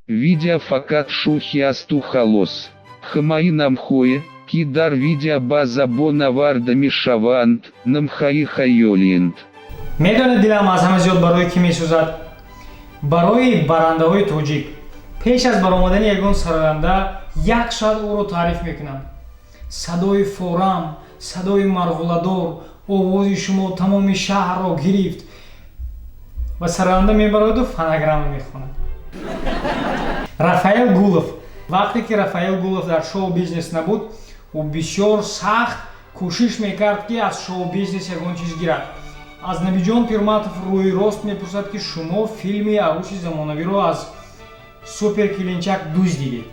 Видео фақат шӯхӣ асту халос. Ҳамаи номҳое, ки дар видео ба забон оварда мешаванд, номҳои хаёлианд. Медонед, дилам аз ҳама зиёд барои кӣ месӯзад? Барои барандаҳои тоҷик. Пеш аз баромадани ягон сароянда як соат ӯро таъриф мекунанд: садои форам, садои марғуладор, овози шумо тамоми шаҳрро гирифт. Ва сароянда мебарояду фонограмма мехонад. Рафаэл Гулов. Вақте ки Рафаэл Гулов дар шоу бизнес набуд, ӯ бисёр сахт кӯшиш мекард, ки аз шоу бизнес ягон чиз гирад. Аз Набиҷон Пирматов рӯи рост мепурсад, ки шумо филми «Арӯси замонавиро» аз Супер Келинчак дуздидед.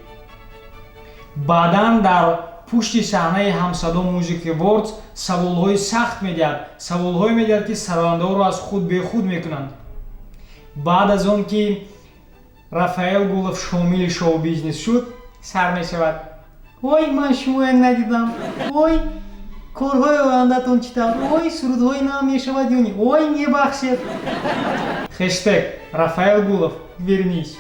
Баъдан дар пушти саҳнаи «Ҳамсадо Music Awards» саволҳои сахт медиҳад, саволҳое медиҳад, ки сарояндаҳоро аз худ бехуд мекунанд. Баъд аз он ки Рафаэл Гулов шомили шоу-бизнес шуд, сар мешавад: «Ой, ман шумоя надидам», «Ой, корҳои ояндатон чӣ тавр?», «Ой, сурудҳои нав мешавад ё не?», «Ой, мебахшед». #РафаэлГулов вернись.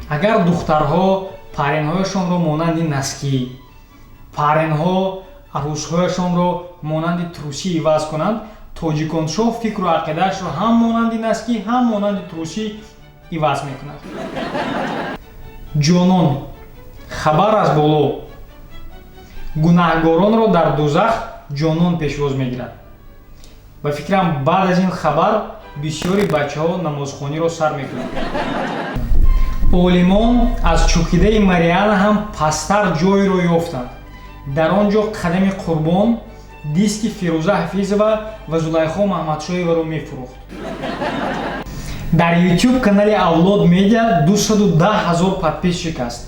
Агар духтарҳо паренҳояшонро монанди носки, паренҳо арӯсҳояшонро монанди трусӣ иваз кунанд, Тоҷиконшоҳ фикру ақидаашро ҳам монанди носки, ҳам монанди трусӣ иваз мекунад. Ҷонон, хабар аз боло: гунаҳгоронро дар дузах ҷонон пешвоз мегирад. Ба фикрам, баъд аз ин хабар бисёри бачаҳо намозхониро сар мекунанд. Олимон аз чӯкидаи Мариана ҳам пасттар ҷойро ёфтанд. Дар он ҷо Қадами Қурбон диски Фирӯза Ҳафизова ва Зулайхо Маҳмадшоеваро мефурӯхт. Дар YouTube канали Авлод Медиа 210 ҳазор подписчик аст.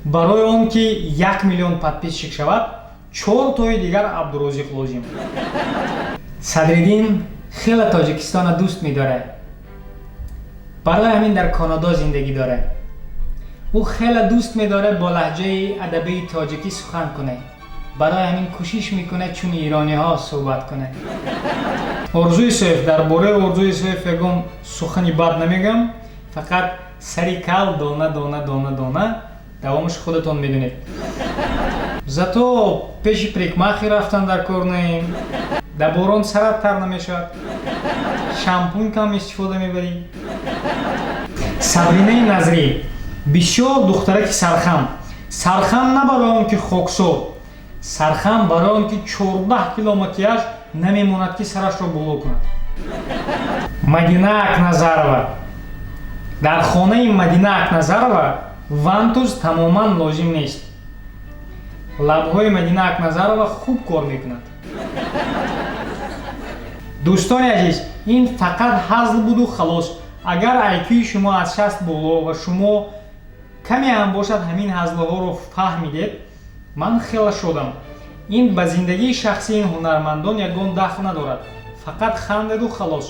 Барои он ки 1 миллион подписчик шавад, чор тои дигар Абдурозиқ лозим. Садриддин хеле Тоҷикистона дӯст медорад, барои ҳамин дар Канадо зиндагӣ дорад. Ӯ хеле дӯст медорад бо лаҳҷаи адабии тоҷикӣ сухан кунад, барои ҳамин кӯшиш мекунад, чун ирониҳо суҳбат кунад. Орзу Исоев. Дар бораи Орзу Исоев ягон сухани бад намегӯям, фақат сари кал дона дона дона дона, давомаш худатон медонед. Зато пеши парикмахер рафтан дар кор наем, дар борон сарат тар намешавад, шампун кам истифода мебарӣ. Сабринаи Назрӣ бисёр духтараки сархам. Сархам на барои он ки хоксор, сархам барои он ки 14 кило макияж намемонад, ки сарашро боло кунад. Мадина Акназарова. Дар хонаи Мадина Акназарова вантуз тамоман лозим нест. Лабҳои Мадина Акназарова хуб кор мекунад. Дӯстони азиз, ин фақат ҳазл буду халос. Агар IQ шумо аз 60 боло ва шумо каме ҳам бошад ҳамин ҳазлҳоро фаҳмидед, ман хеле шодам. Ин ба зиндагии шахсии ин ҳунармандон ягон дахл надорад, фақат хандеду халос.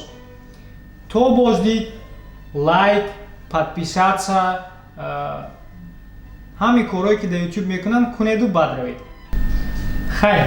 То боздид, лайк, подписаться, ҳамин корҳое, ки дар Ютуб мекунанд, кунеду баъд равед. Хайр.